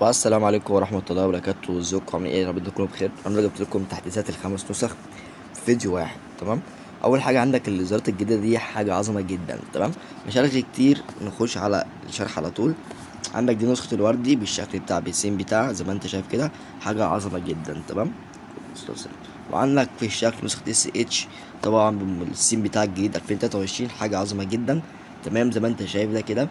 والسلام عليكم ورحمة الله وبركاته. ازيكم عاملين ايه؟ يا رب تكونوا بخير. انا جبت لكم تحديثات الخمس نسخ في فيديو واحد. تمام، اول حاجة عندك الإصدارات الجديدة دي حاجة عظمة جدا. تمام، مش هرغي كتير، نخش على الشرح على طول. عندك دي نسخة الوردي بالشكل بتاع بيسين بتاع زي ما انت شايف كده، حاجة عظمة جدا. تمام، وعندك في الشكل نسخة SH طبعا بالسين بتاع الجديد 2023، حاجة عظمة جدا. تمام، زي ما انت شايف ده كده.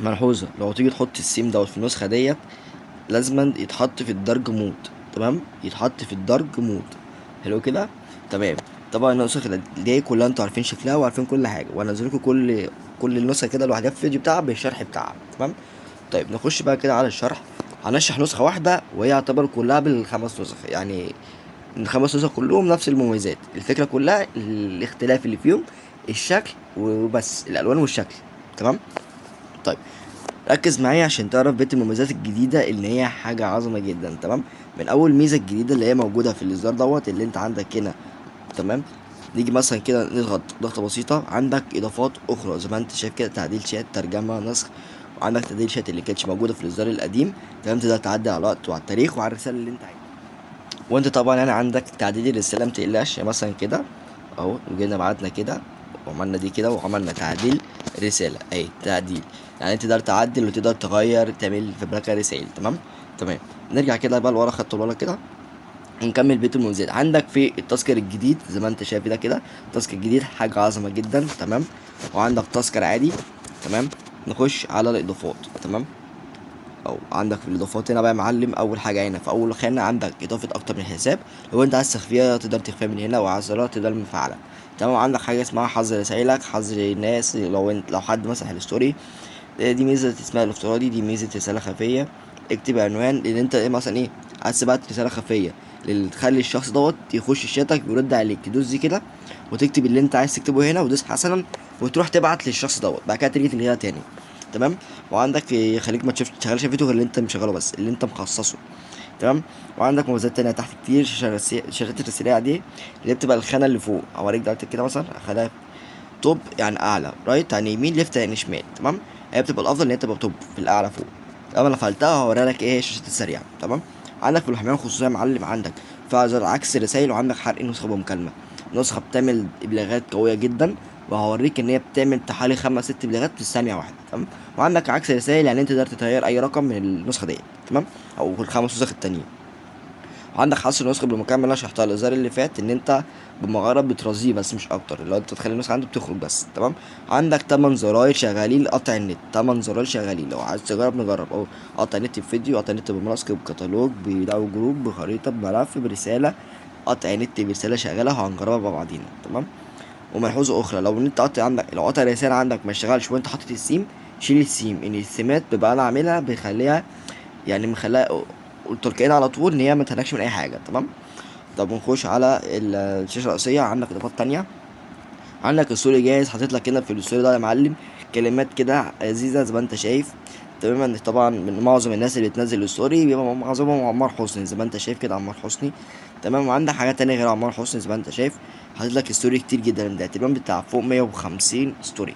ملحوظة، لو تيجي تحط السيم دوت في النسخة ديت لازما يتحط في ال dark mode. تمام، يتحط في ال dark mode. حلو كده، تمام. طبعا النسخ دي كلها انتوا عارفين شكلها وعارفين كل حاجة، وانا انزل لكم كل النسخة كده لوحدها في الفيديو بتاعها بالشرح بتاعها. تمام، طيب نخش بقى كده على الشرح. هنشرح نسخة واحدة وهي يعتبر كلها بالخمس نسخ، يعني الخمس نسخ كلهم نفس المميزات، الفكرة كلها الاختلاف اللي فيهم الشكل وبس، الالوان والشكل. تمام، طيب ركز معايا عشان تعرف بيت المميزات الجديدة اللي هي حاجة عظمة جدا. تمام، من اول ميزة الجديدة اللي هي موجودة في الاصدار دوت اللي انت عندك هنا. تمام، نيجي مثلا كده نضغط ضغطة بسيطة، عندك اضافات اخرى زي ما انت شايف كده، تعديل شات، ترجمة، نسخ، وعندك تعديل شات اللي كانتش موجودة في الاصدار القديم. تمام، تقدر تعدل على الوقت وعلى التاريخ وعلى الرسالة اللي انت عايزها. وانت طبعا يعني عندك تعديل الرسالة، متقلقش. يعني مثلا كده اهو، جينا بعتنا كده وعملنا دي كده وعملنا تعديل رسالة، اهي تعديل، يعني انت تقدر تعدل وتقدر تغير تعمل في بركة رسائل. تمام، تمام. نرجع كده بقى لورا خطوة لورا كده ونكمل بيت المميزات. عندك في ال tasker الجديد زي ما انت شايف ده كده، ال task الجديد حاجة عظمة جدا. تمام، وعندك tasker عادي. تمام، نخش على الاضافات. تمام، او عندك في الاضافات هنا بقى يا معلم، اول حاجة هنا في اول خانه عندك اضافه اكتر من حساب، لو انت عايز تخفيها تقدر تخفيها من هنا، وعايز تقدر مفعله. تمام، عندك حاجة اسمها حظر رسايلك، حظر الناس، لو حد مسح ال story، دي ميزة اسمها الافتراضي، دي ميزة رسالة خفيه، اكتب عنوان لان انت ايه مثلا ايه عايز تبعت رسالة خفيه اللي تخلي الشخص دوت يخش شاتك ويرد عليك، تدوس دي كده وتكتب اللي انت عايز تكتبه هنا وتدوس حسنا وتروح تبعت للشخص دوت، بعد كده تيجي تلغيها تاني. تمام، وعندك يخليك ما تشغلش فيديو غير اللي انت مشغله بس، اللي انت مخصصة. تمام، وعندك مميزات تانية تحت كتير، شاشات الرسالة دي اللي بتبقى الخانة اللي فوق، اوريك دلوقتي كده مثلا، اخليها top يعني اعلى، right يعني يمين، left يعني شمال. تمام، هي بتبقى الافضل ان هي تبقى top في الاعلى فوق. تمام، انا فعلتها هوريها لك ايه هي الشاشات السريعة. تمام، عندك في الحماية الخصوصية يا معلم، عندك فعل عكس الرسايل، وعندك حرق نسخه بمكالمه، نسخه بتعمل ابلاغات قوية جدا، وهوريك ان هي بتعمل حوالي 5 6 ابلاغات في الثانية واحدة. تمام، وعندك عكس الرسائل، يعني انت تقدر تغير اي رقم من النسخة ديت. تمام، او الخمس نسخ التانيين. وعندك حصر النسخة بالمكالمه اللي انا شرحتها الازار اللي فات، ان انت بمجرد بترازيه بس مش اكتر، لو انت تخلي النسخة عنده بتخرج بس. تمام، عندك 8 زراير شغالين لقطع النت، 8 زراير شغالين، لو عايز تجرب نجرب اهو، قطع النت بفيديو، قطع النت بماسك، بكتالوج، بدعوة group، بخريطه، بملف، برسالة، قطع نت برسالة شغالة، وهنجربها مع بعضينا. تمام، وملحوظه اخرى، لو انت قطع عندك، لو قطع رسالة عندك ما اشتغلش وانت حاطط السيم، شيل السيم، ان السيمات بيبقى انا عاملها بيخليها يعني مخليها تلقائيا على طول ان هي ما تهلكش من اي حاجة. تمام، طب نخش على الشاشة الرئيسية. عندك اضافات تانية، عندك ال story جاهز، حاطط لك هنا في ال story ده يا معلم كلمات كده لذيذة زي ما انت شايف. تمام، طبعا من معظم الناس اللي بتنزل ال story بيبقى معظمهم عمار حسني زي ما انت شايف كده، عمار حسني. تمام، وعندك حاجات تانية غير عمار حسني زي ما انت شايف، حاطط لك story كتير جدا، ده تقريبا بتاع فوق 150 story.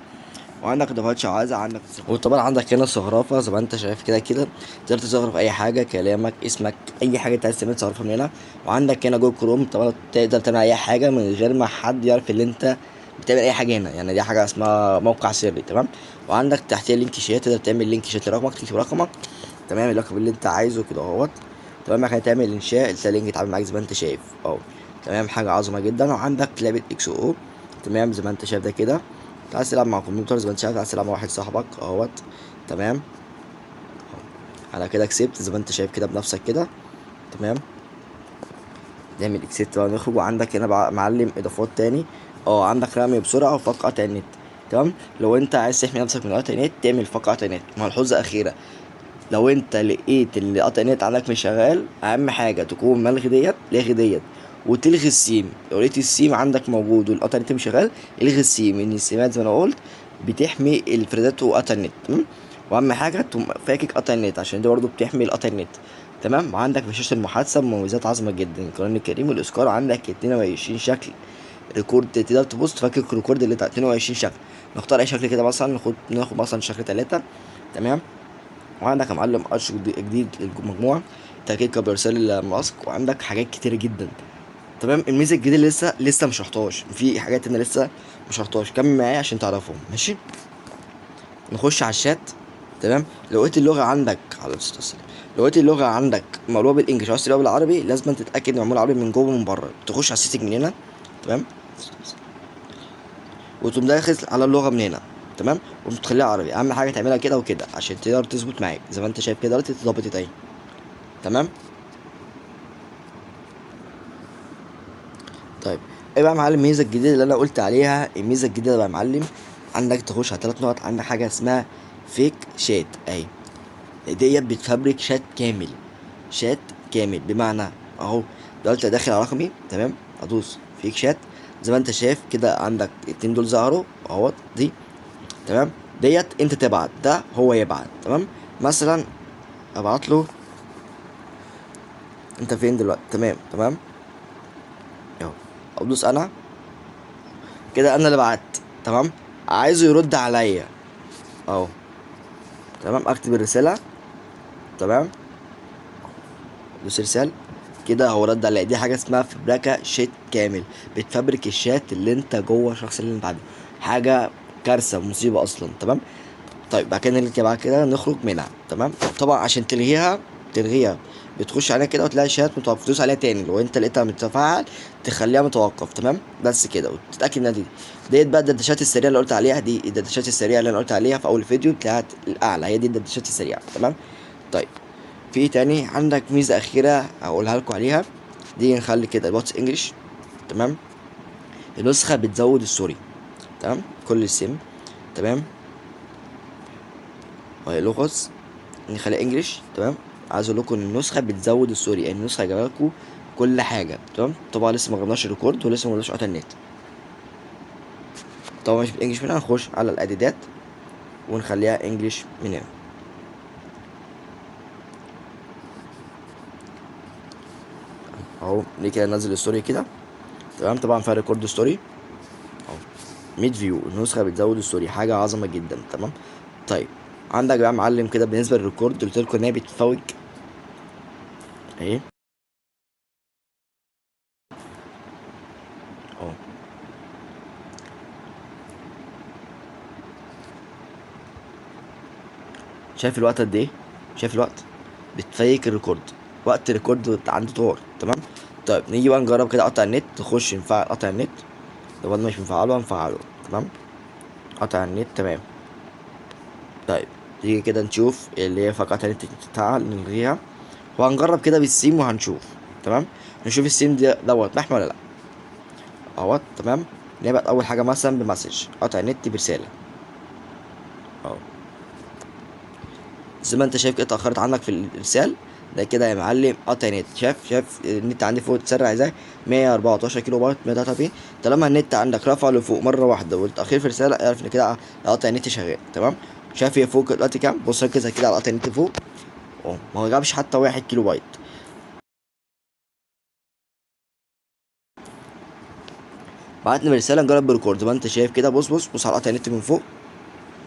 وعندك اضافات شعاذة، عندك وطبعا عندك هنا زخرفه زي ما انت شايف كده كده، تقدر تزخرف اي حاجة، كلامك، اسمك، اي حاجة انت عايز تعملها تزخرفها من هنا. وعندك هنا جوجل كروم، طبعا تقدر تعمل اي حاجة من غير ما حد يعرف ان انت بتعمل اي حاجة هنا، يعني دي حاجة اسمها موقع سري. تمام، وعندك تحتيه link chat، تقدر تعمل link chat لرقمك، تكتب رقمك. تمام، الرقم اللي انت عايزه كده اهوت. تمام، بعد كده تعمل انشاء، تلاقي link يتعامل معاك زي ما انت شايف اهو. تمام، حاجة عظمه جدا. وعندك لعبه XO. تمام، زي ما انت شايف ده كده، عايز تلعب مع كمبيوتر زي ما انت شايف، عايز تلعب مع واحد صاحبك اهوت. تمام، على كده كسبت زي ما انت شايف كده بنفسك كده. تمام، نعمل exit بقى نخرج. وعندك هنا بقى معلم اضافات تاني، عندك رمي بسرعة وفك قطع النت. تمام، لو انت عايز تحمي نفسك من قطع النت تعمل فك قطع النت. ملحوظة اخيرة، لو انت لقيت ان قطع النت عندك مش شغال، اهم حاجة تكون ملغي ديت، لغي ديت وتلغي السيم. لو لقيت السيم عندك موجود والقطع النت مش شغال، الغي السيم، ان السيمات زي ما انا قلت بتحمي الفريدات وقطع النت. تمام، واهم حاجة تقوم فاكك قطع النت عشان دي برضه بتحمي القطع النت. تمام، وعندك في شاشة المحادثة مميزات عظمه جدا، القران الكريم والاذكار، عندك 22 شكل record، تقدر تبص تفكك record اللي بتاع 22 شكل. نختار اي شكل كده مثلا، ناخد مثلا شكل 3. تمام، وعندك يا معلم ارش جديد للمجموعة، تاكيد قبل ارسال الماسك، وعندك حاجات كتيرة جدا. تمام. الميزة الجديدة اللي لسه مش شرحتهاش، في حاجات انا لسه ما شرحتهاش، كمل معايا عشان تعرفهم. ماشي، نخش على الشات. تمام. لو لقيت اللغة عندك على الصلاة والسلام، لو لقيت اللغة عندك مقلوبة بال English عاوز تقلبها بالعربي، لازم تتاكد ان معمول عربي من جوه ومن بره. تخش على ال setting من هنا. تمام. وتقوم داخل على اللغة من هنا. تمام. وتخليها عربي. اهم حاجة تعملها كده وكده عشان تقدر تظبط معاك زي ما انت شايف كده دلوقتي اتظبطت اهي. تمام. طيب ايه بقى يا معلم الميزة الجديدة اللي انا قلت عليها؟ الميزة الجديدة بقى يا معلم، عندك تخش على 3 نقط، عندك حاجة اسمها fake chat اهي، ديت بتفبرك شات كامل، شات كامل. بمعنى اهو دلوقتي داخل على رقمي. تمام. ادوس fake chat زي ما انت شايف كده، عندك الاتنين دول ظهروا اهوت دي. تمام. ديت انت تبعت، ده هو يبعت. تمام. مثلا ابعت له انت فين دلوقتي. تمام. تمام. اهو ادوس انا كده، انا اللي بعت. تمام. عايزه يرد عليا اهو. تمام. اكتب الرسالة. تمام. دوس ارسال كده، هو رد عليا. دي حاجة اسمها فبركه شات كامل، بتفبرك الشات اللي انت جوه الشخص اللي انت بعده. حاجة كارثة، مصيبة اصلا. تمام. طيب بعد كده نرجع بعد كده نخرج منها. تمام. طبعا عشان تلغيها بتخش عليها كده وتلاقي شات متوقف، تدوس عليها تاني لو انت لقيتها متفعل تخليها متوقف. تمام. بس كده، وتتاكد انها دي ديت بقى الدردشات السريعة اللي قلت عليها، دي الدردشات السريعة اللي انا قلت عليها في اول فيديو بتاعت الاعلى، هي دي الدردشات السريعة. تمام. طيب في تاني عندك ميزة اخيرة هقولها لكم عليها دي، نخلي كده الواتس English. تمام. النسخة بتزود ال story. تمام. كل السيم. تمام. وهي لغز نخليها English. تمام. عايز اقول لكم ان النسخة بتزود ال story، يعني النسخة جايبه لكم كل حاجة. تمام. طبعا لسه ما جربناش ال record ولسه ما جربناش قطع النت. طبعا مش بال English من هنا، هنخش على الاعدادات ونخليها English من هنا. اهو ليه كده نزل ال story كده. تمام. طبعا فيها record story اهو 100 view، النسخة بتزود ال story، حاجة عظمه جدا. تمام. طيب عندك بقى معلم كده بالنسبة لل record، قلت لكم ان هي بتفوق اهي اهو. شايف الوقت قد ايه؟ شايف الوقت؟ بتفيك ال record، وقت ال record عنده طار. تمام. طيب نيجي بقى نجرب كده قطع النت، نخش نفعل قطع النت. لو انا مش مفعله هنفعله. تمام. قطع النت. تمام. طيب تيجي كده نشوف اللي هي فقط النت تتفعل، نلغيها وهنجرب كده بالسيم وهنشوف. تمام. نشوف السيم دي دوت محمي ولا لا اهوت. تمام. نبعت اول حاجة مثلا ب message قطع النت برسالة اهو، زي ما انت شايف كده اتاخرت عنك في الارسال ده كده يا معلم قطع نت. شايف النت عندي فوق اتسرع ازاي، 114 كيلو بايت 143. طالما النت عندك رفع لفوق مرة واحدة والتاخير في الرسالة، اعرف ان كده قطع النت شغال. تمام. شايف هي فوق دلوقتي كام؟ بص ركز كده على قطع النت فوق اهو، ما جابش حتى 1 كيلو بايت. بعتنا رسالة نجرب ب record، ما انت شايف كده. بص بص بص على قطع النت من فوق،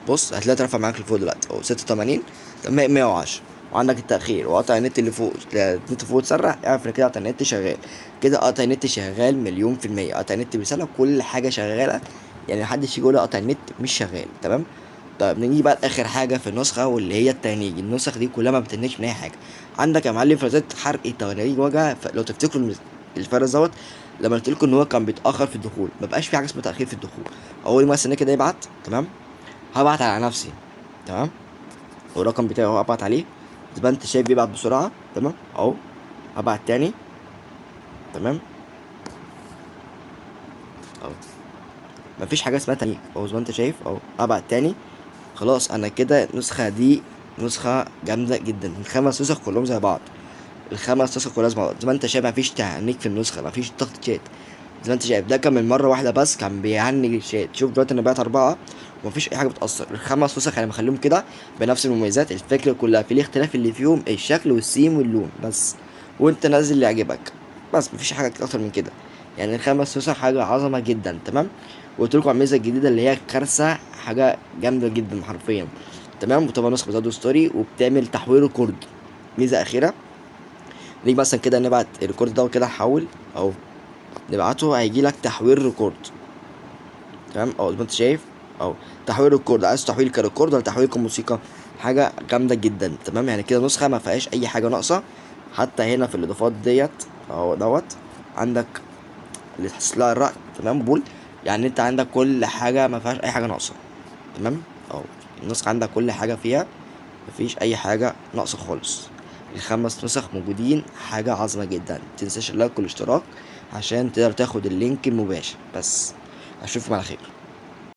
بص هتلاقي ترفع معاك لفوق دلوقتي اهو 86. تمام. 110. وعندك التأخير وقطع النت اللي فوق، النت فوق اتسرع، اعرف ان كده قطع النت شغال. كده قطع النت شغال 1,000,000%. قطع النت برسالة كل حاجة شغالة، يعني محدش يجي يقول قطع النت مش شغال. تمام. طيب نيجي بقى لاخر حاجة في النسخة واللي هي التهنيج. النسخ دي كلها ما بتهنجش من اي حاجة. عندك يا معلم فرزات حرق التهنيج وجع. لو تفتكروا الفرز دوت لما قلت لكم ان هو كان بيتاخر في الدخول، ما بقاش في حاجة اسمها تاخير في الدخول. اول مثلا كده يبعت. تمام. هبعت على نفسي. تمام. والرقم بتاعي اهو ابعت عليه، زي ما انت شايف بيبعت بسرعة. تمام اهو هبعت تاني. تمام اهو مفيش حاجة اسمها تاني اهو، زي ما انت شايف اهو ابعت تاني. خلاص انا كده النسخة دي نسخه جامدة جدا. الخمس نسخ كلهم زي بعض، الخمس نسخ كلهم زي بعض. زي ما انت شايف مفيش تهنيج في النسخة، مفيش ضغط شات. زي ما انت شايف ده كان من مرة واحدة بس كان بيهنج الشات. شوف دلوقتي انا بعت 4 ومفيش اي حاجة بتاثر. الخمس نسخ انا مخليهم كده بنفس المميزات، الفكرة كلها في الاختلاف اللي فيهم الشكل والسيم واللون بس، وانت نازل اللي يعجبك بس، مفيش حاجة اكتر من كده. يعني الخمس نسخ حاجة عظمه جدا. تمام. وقلت لكم على الميزة الجديدة اللي هي كارثة، حاجة جامدة جدا حرفيا. تمام. وطبعا نسخه بتزود story وبتعمل تحويل record. ميزة اخيرة، نيجي مثلا كده نبعت ال record ده وكده نحول اهو، نبعته هيجي لك تحويل record، تمام اهو زي ما انت شايف اهو تحويل record. عايز تحويل ك record ولا تحويل كموسيقى؟ حاجة جامدة جدا، تمام. يعني كده نسخه ما فيهاش اي حاجة ناقصه. حتى هنا في الاضافات ديت اهو دوت عندك اللي تحس لها الرأي، تمام poll، يعني انت عندك كل حاجة ما فيهاش اي حاجة ناقصه، تمام اهو النسخة عندك كل حاجة فيها، مفيش اي حاجة ناقصه خالص. الخمس نسخ موجودين، حاجة عظمه جدا. متنساش ال like والاشتراك عشان تقدر تاخد ال link المباشر. بس اشوفكم على خير.